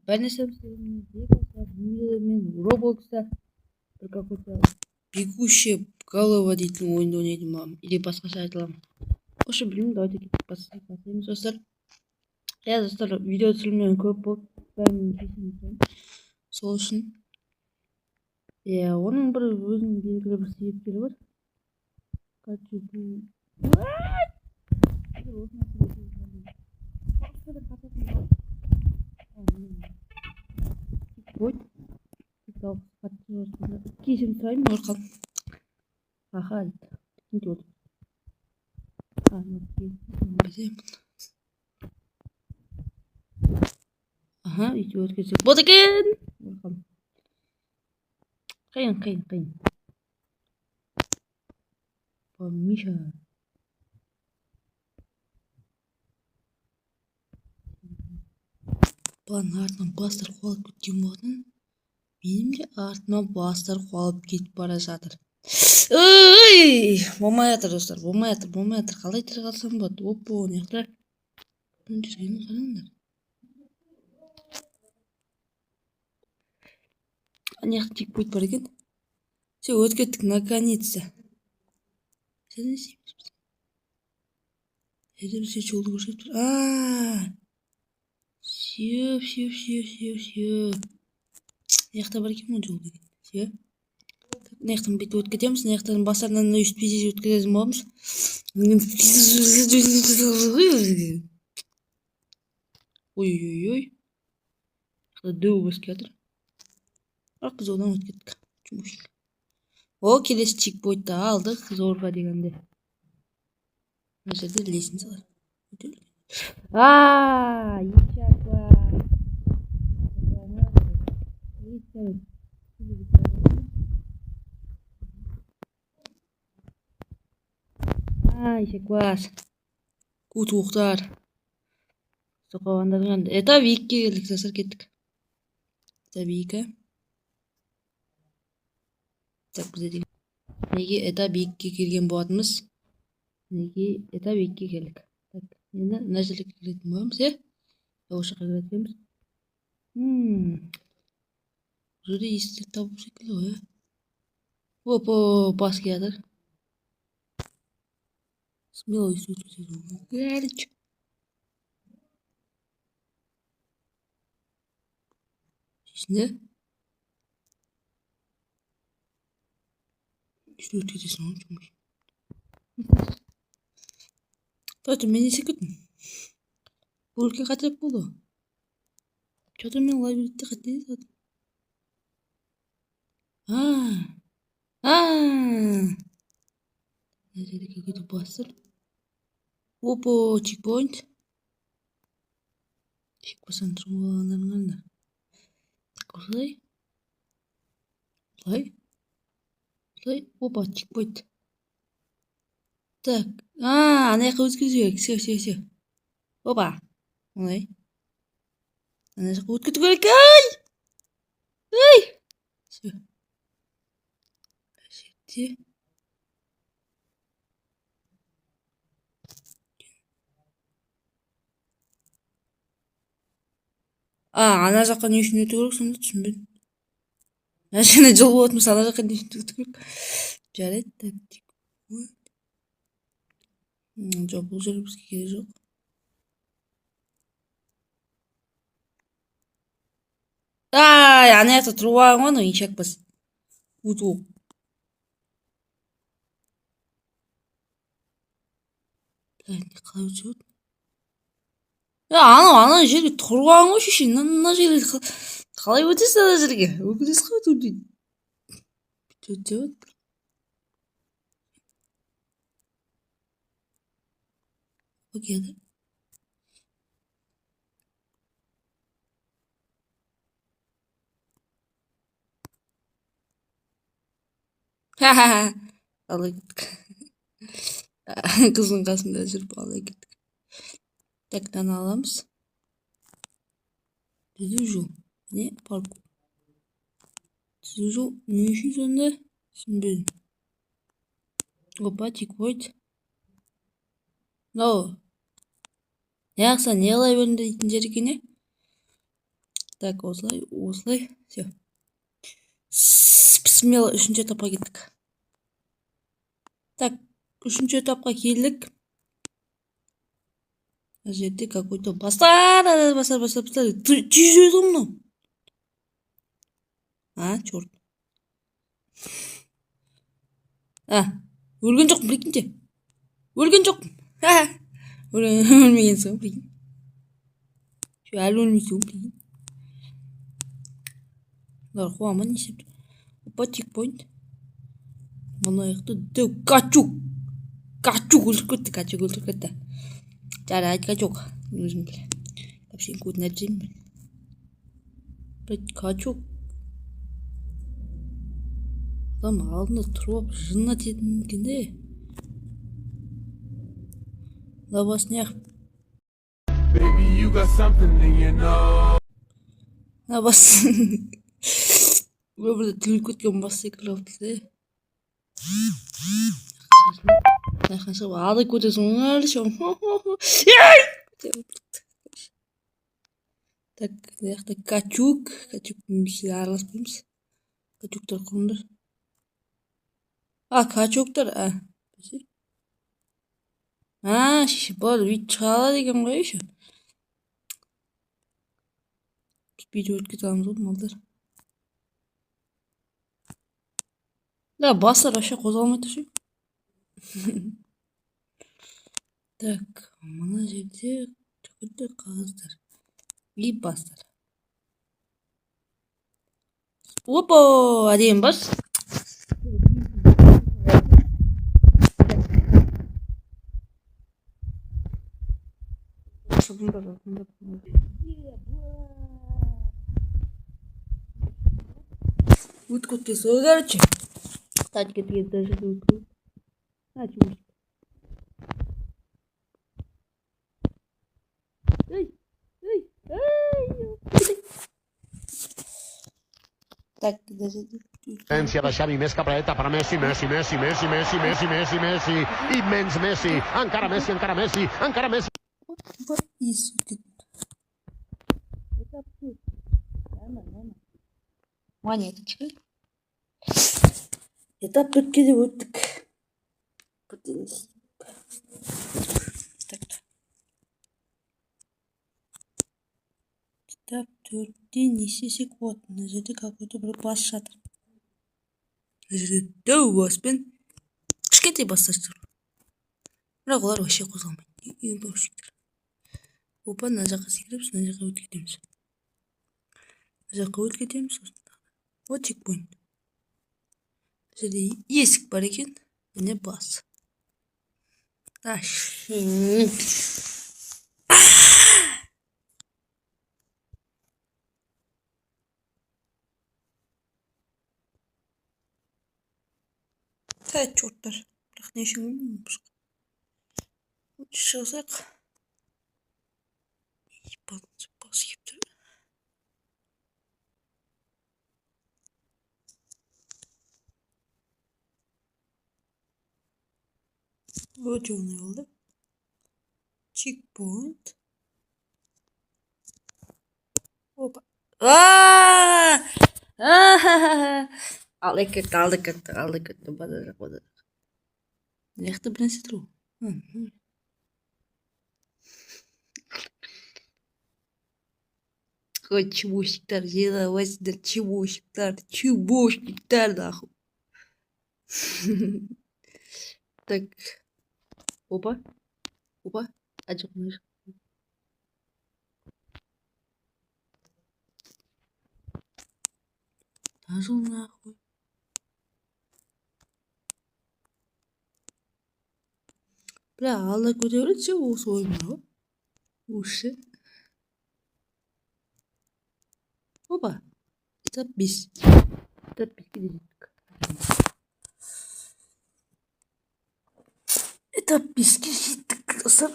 Бәріне сәлем. Мен Роблокста бір какой-то бегущая голова дейтін ойынды ойнайтын боламын. Или басқаша айтыламын. В общем, білмеймін, давайте кеттік, бастаймыз, достар. Иә, достар, видео түсірілмеген көп болды. Бәрінен кешірім сұраймын. Сол үшін иә, оның бір өзінің белгілі бір себептері бар. Короче, бұл кешірім сұраймын, өліп аха дейді. Аха, өйтіп өткізсек болады екен. Қиын, қиын, қиын. Миша. Баланың артынан бастар қуалап кеткен болатын. Менің де артыма бастар қуалап кетіп бара жатыр. Ой, болмай жатыр, достар, болмай жатыр, болмай жатыр. Қалай тірі қалсам болады? Опа, мына жақта кім жүргенін қараңдар. Ана жақта чекпоинт бар екен. Все, өтіп кеттік, наконец-то. Не істейміз біз? Жерде бізге жолды көрсетіп тұр. А, все, все, все, все, все. Мына жақта бар екен ғой жол деген. Все. Мына жақтан бүйтіп өтіп кетеміз. Мына жақтан бастарынан өйстіп тез өтіп кететін боламыз. Ой, ой, ой. Дәу бас келе жатыр. Бірақ біз одан өтіп кеттік. О, келесі чекпоинтті алдық, зорға дегенде. Мына жерде лестница бар. А, ешак бар. А, ешек бас. Кутуқтар. Соққандардың этап 2-ге келдік, достар, кеттік. Этап 2. Так, бізде деген неге этап 2-ге келген болатынбыз? Неге этап 2-ге келдік? Так, енді мына жерге келетін боламыз, иә? Осы жаққа кіретін. Бұл жерде есікті табу секілді ғой, иә? Опа, бас келе жатыр. Смело өйтіп өтеді. Короче. Ішінде өтіп кетесің ғой. Давайте, мен не істеп кеттім? Бұл үлкен қателік болды. Че-то мен лабиринтте қате жасадым. А, а, мына жерде какой-то бас тұр. Опа, чекпоинт. Чекпоинт тұрып алғандарың қараңдар. Осылай. Осылай. Осылай. Опа, чекпоинт. Так, а, ана жаққа өткізу керек. Все, все, все. Опа. Олай. Ана жаққа өткізу керек. Ай! Ай! Все. Жерде. А, ана жаққа не үшін өту керек сонда, түсінбедім. Мына жерде жол болатын болса, ана жаққа не үшін өту керек? Жарайды, так. Жоқ, бұл жер бізге керек жоқ. Ай, ана жақта тұрып алған ғой анау ешек бас. Уту. Қалай өтсе болады? Анау ана жерге тұрып алған ғой, шеше. Мына жерге қалай өтесің ана жерге? Өкінесіз ғой өту дейді. Бүйтіп өтсе болады. Окей. Ха-ха-ха. Ала кеттік. Қыздың қасында жүріп ала кеттік. Так, мынаны аламыз. Түзу жол. Не, паркур. Түзу жол не үшін сонда? Түсінбедім. Опа, чекпоинт. Мынау неғылса не қыла беріңдер дейтін жер екен, иә? Так, осылай, осылай. Все. Смело үшінші этапқа кеттік. Так, үшінші этапқа келдік. Мына жерде какой-то бастар, бастар, бастар, бастар. Тез жүреді ғой мынау. А, черт. А, өлген жоқпын, прикиньте. Өлген жоқпын. Өлмегенсің ғой, прикинь. Әлі өлмейсің ғой, прикинь. Мыналар қуа ма, не істеп тұр? Опа, чекпоинт. Мына жақта дәу качок. Качок өлтіріп кетті, качок өлтіріп кетті. Жарайды, качок. Өзім біл. Так, сенің көтін әбзеймін мен. Блядь, качок. Адам алдында тұрып алып жынына тиетін екен де. Мына бас неғып? Baby, you got something in your nose. Мына бас өмірде тіліп кеткен бас секілді болып тұр де. Мына шығып алды көтерсің. Так, мына жақта качок. Качокпен біз араласпаймыз. Качоктар құрыңдар. А, качоктар, а. А, шеше, бұлар бүйтіп шыға алады екен ғой еще. Біз бүйтіп өтіп кете аламыз ғой, малдар. Да, бастар вообще қозғалмай тұр ше. Так, мына жерде түкірді қағаздар. И бастар. Опа, әдемі бас. Өтіп кеткен сол, короче. Тачка деген даже өтіп. А, чувак. Эй, эй, эй. Так, даже Assistència de Xavi més cap a dreta per Messi, Messi, Messi, Messi, Messi, Messi, Messi, Messi, immens Messi, encara Messi, encara Messi, encara Messi. Монеточка. Этап төртке де өттік. Так. Этап төртте не істесек болады? Мына жерде какой-то бір бас жатыр. Мына жерде дәу бас пен кішкентай бастар тұр. Бірақ олар вообще қозғалмайды. Опа, мына жаққа секіріп, мына жаққа өтіп кетеміз. Мына жаққа өтіп кетеміз, сосын. Вот чекпоинт. Бұл жерде есік бар екен, және бас. Аш. Та, черттар. Бірақ не үшін шығсақ. Бас келіп тұр. Өте оңай болды. Чекпоинт. Опа. Алды кетті, алды кетті, алды кетті. Базар жоқ, базар жоқ. Мына жақта бір нәрсе тұр ғой. Ой, чебусиктар, жинамайсыңдар, чебусиктар, чебусиктар, нахуй. Так. Опа. Опа. А, жоқ, мына жақ. Пошел нахуй. Бля, алда көте береді ше осы ойын бар ғой. Уші. Опа. Этап 5. Этап 5-ке де жеттік. Этап 5-ке жеттік, достар.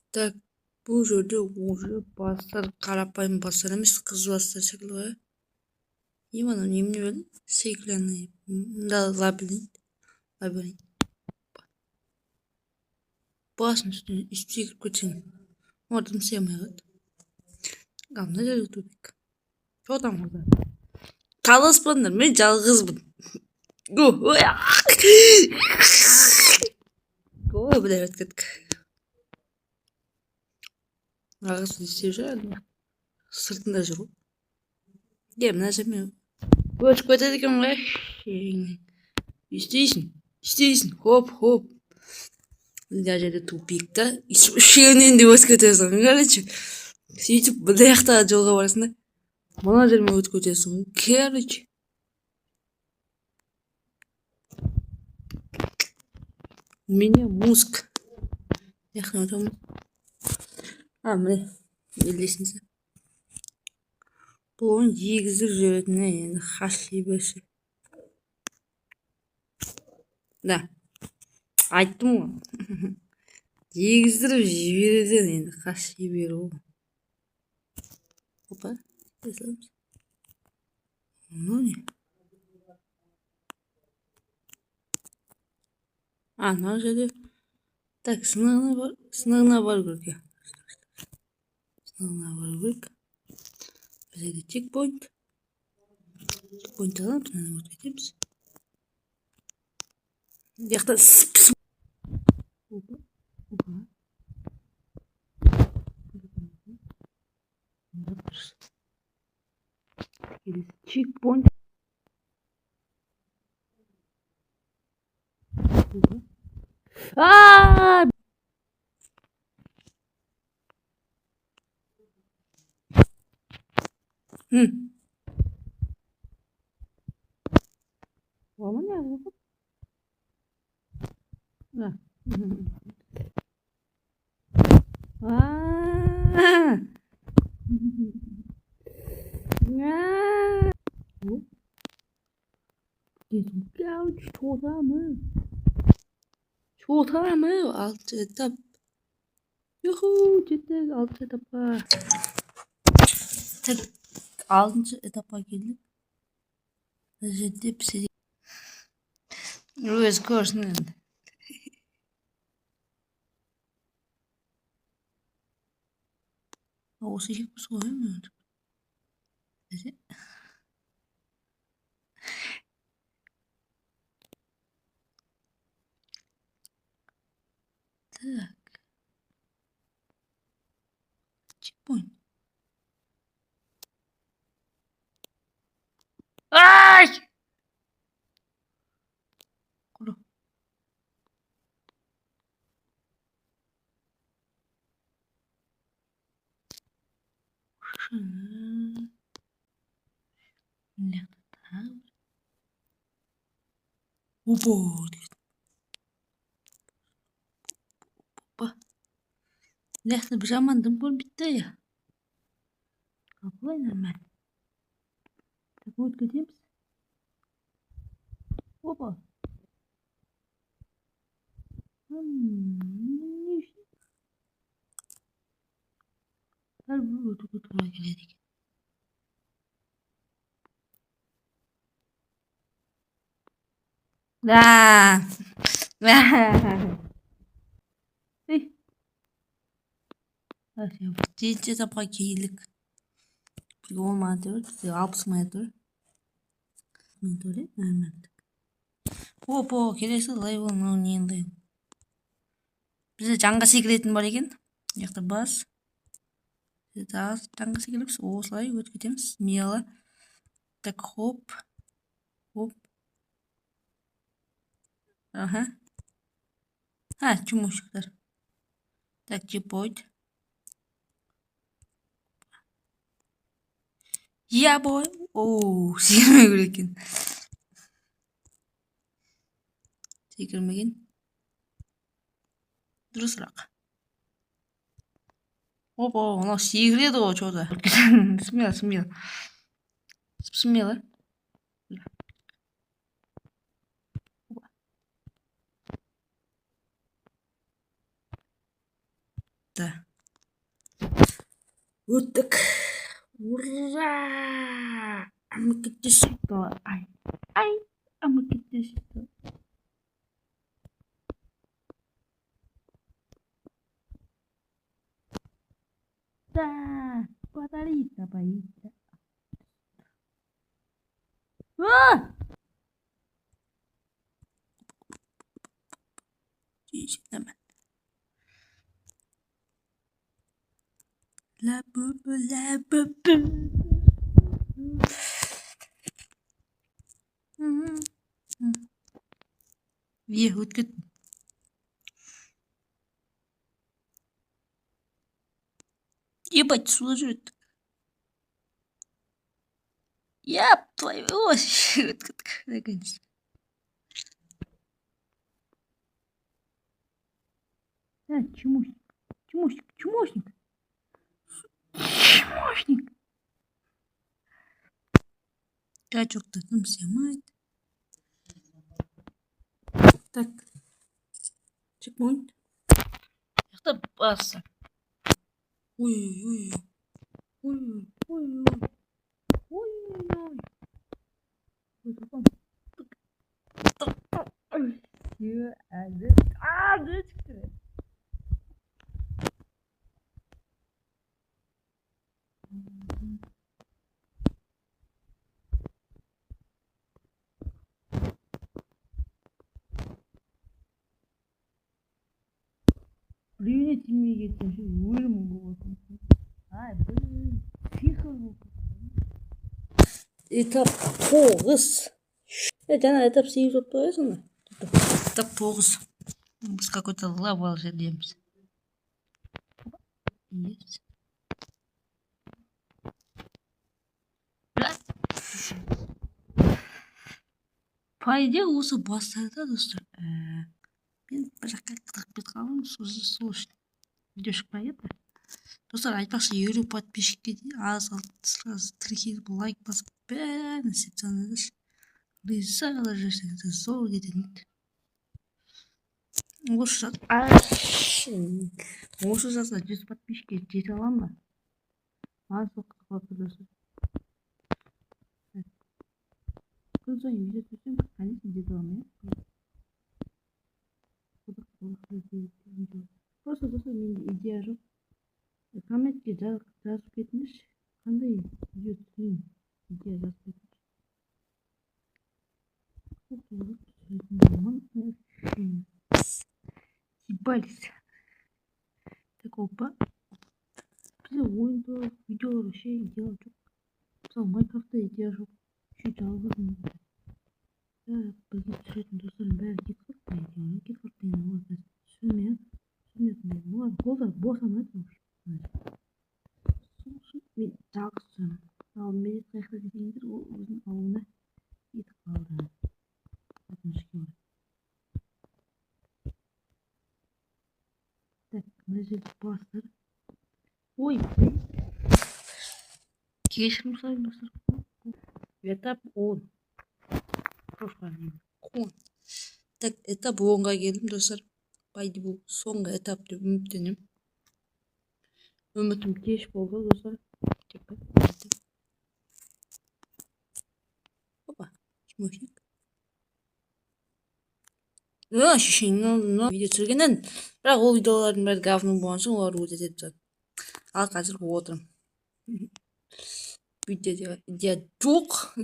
Так, бұл жерде уже бастар қарапайым бастар емес, қыз бастар секілді ғой. Не анау, немене бәле? Стеклянный. Да, лабиринт. Лабиринт. Басының үстіне өйстіп секіріп кетсең, олар дым істей алмай қалады. Ал мына жерде тупик. Че там, қыздар? Таласпаңдар, мен жалғызбын. Ой, бля, өтіп кеттік. Ағасы не істеп жүр әлі? Сыртында жүр ғой. Е, мына жермен өтіп кетеді екен ғой. Істейсің, істейсің, хоп, хоп. Мына жерде тупик та, үшеуінен де өтіп кетесің, короче. Сөйтіп мына жақтағы жолға барасың да, мына жермен өтіп кетесің, короче. У меня мозг. Мына өтеміз. А, міне, лестница. Бұл ойын егіздік жүретін енді хаши берші. Да. Айттым ғой. Егіздіріп жібереді енді хаши беру. Опа, саламыз. Мынау не? А, мына жерде. Так, сынығына бар, сынығына бару керек. Сынығына бару керек. Бізде чекпоинт. Чекпоинт аламыз, мынаны өтіп кетеміз. Мына жақта. Опа, опа. Келесі чекпоинт. Опа. А! Бола ма, не болып? Да. А! Что там? Алтыншы этап. Юху, жеттік алтыншы этапқа. Так, алтыншы этапқа келдік. Мына жерде бізде өзі көрсін енді. Осы екенбіз ғой, мен. Так. Чекпоинт. Ай! Құры. Мына жақта тағы бір. Опа! Опа. Мына жақта бір жаман дым көрінбейді да я. Ал былай нормально. Так, өтіп кетеміз. Опа. Не үшін? Бәрібір өтуге тура келеді екен. Да. Ей. Жетінші этапқа келдік. Бізге 10 монета бар, бізде 60 монета бар. Монета бар, нормально. Опа, келесі лейбл, мынау не лейбл? Бізде жанға секіретін бар екен. Мына жақта бас. Тағы жанға секіреміз. Осылай өтіп кетеміз. Смело. Так, хоп. Хоп. Аха. А, чумушықтар. Так, чекпоинт. Я бой. Оу, секірмеу керек екен. Секірмеген. Дұрысырақ. Опа, мынау секіреді ғой, че-то. Смело, смело. Смело. Да. Өттік. Ура! I'ma get this shit. Ай, ай, I'ma get this shit. Пата! Паталита, паита. А! Hemen. La bu bu la bu bu. Е, өтіп кеттім. Ебать, суда жүреді. Яп твою, ой, өтіп кеттік, наконец. А, чмошник, чмошник, чмошник. Чмошник. Качок-то там снимает. Так. Чекпоинт. Жақта баса. Ой, ой, ой. Ой, ой, ой. Ой, ой, ой. Ой, әлі шықты. Біреуіне тимей кетсем ше, өлім болатын. Ай, блин, психо болып. Этап 9. Жаңа этап 8 болып тұр ғой сонда. Этап 9. Біз какой-то лавалы жердеміз. Есть. По идее, осы бастарда, достар, мен бір жаққа қыдырып кетіп қалдым, сол үшін видео шықпай кетті. Достар, айтпақшы, 50 подписчикке дейін аз қалды, сразу тіркеліп, лайк басып, бәрін істеп тастаңыздаршы. Риза қылып жіберсеңіздер, зор кететін еді. Осы жазда 100 подписчикке жете аламын ба? Аз уақыт қалып тұр, достар. Күн сайын видео түсірсем, конечно, жете аламын, иә. Просто, достар, менде идея жоқ. Комментке жазып кетіңізші, қандай видео түсірейін, идея жазып кетіңізші. Ебались. Так, опа. Бізде ойын туралы видеолар вообще идея жоқ. Мысалы, Майнкрафтта идея жоқ. Еще жалғызбын. Бірге түсіретін достарым бәрі кетіп қалды, по идее. Кетіп қалды деген, олар қазір түсірмей, түсірмейтін. Олар қолдары босамайды вообще. Сол үшін мен жалғыз түсіремін. Ал Медет қай жақта десеңіздер, ол өзінің ауылына кетіп қалды. Өкінішке орай. Так, мына жерде бастыр. Ой, кешірім сұраймын, достар. Этап 10. Қон. Так, этап 10-ға келдім, достар. По идее, бұл соңғы этап деп үміттенемін. Үмітім кеш болды, достар. Опа, чмошник. Шешеңнің видео түсіргеннен, бірақ ол видеолардың бәрі говно болған соң, оларды өтетіп тастадым. Ал қазір отырмын. Видео идея жоқ.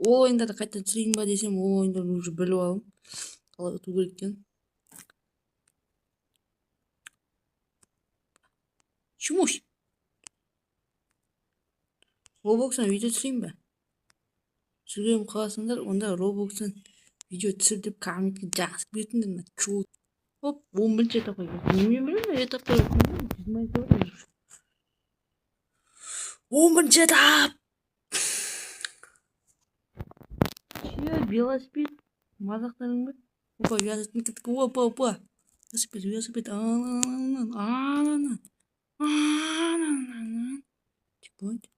Ол ойындарды қайта түсірейін ба десем, ол ойындарды уже біліп алдым. Қалай ұту керек екенін. Чмош. Роблокстан видео түсірейін ба? Түсіргенім қаласаңдар, онда Роблокстан видео түсір деп комментке жазып кетіңдер ме? Чё? Оп, 11-ші этапқа келдім. Немен білемін, этаптар 11-ші этап! Че, велосипед? Мазақтарың ба? Опа, велосипед. Опа, опа. Велосипед, велосипед. Анан, анан. Чекпоинт.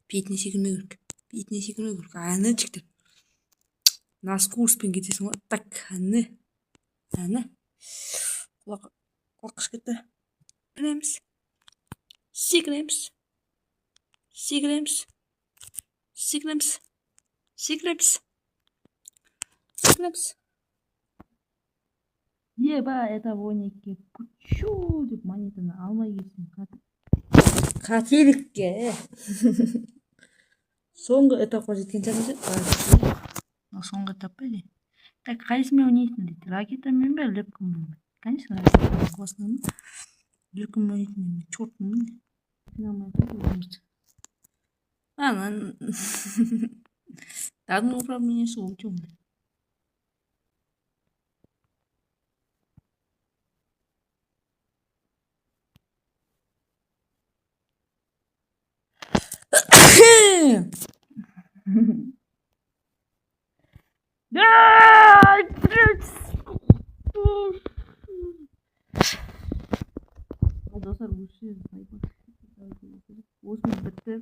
Бетіне секірмеу керек. Бетіне секірмеу керек. Әні, жігіттер. На скоростьпен кетесің ғой. Так, әні. Әні. Құлақ қышып кетті. Мінеміз. Секіреміз. Секіреміз. Секіреміз. Секіреміз. Секіреміз. Еба, это 12 пучу деп монетаны алмай кетсем, қателікке. Соңғы этапқа жеткен шығармыз. Мынау соңғы этап па или? Так, қайсымен ойнайсың дейді? Ракетамен бе, лепкамен бе? Конечно, ракетамен қосасың ба? Лепкамен ойнайтын мен чертмін. Ана, дадың управлениесі өте оңай. Ай, блядь. Достар, осы осымен бітті.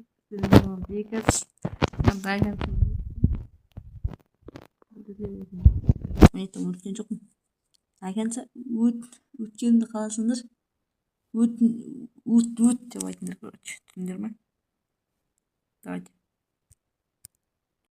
Бекер. Өткен жоқпын. До өткенді қаласаңдар, өт, өт, өт деп айтыңдар, короче. Түсіндіңдер ме? Давайте.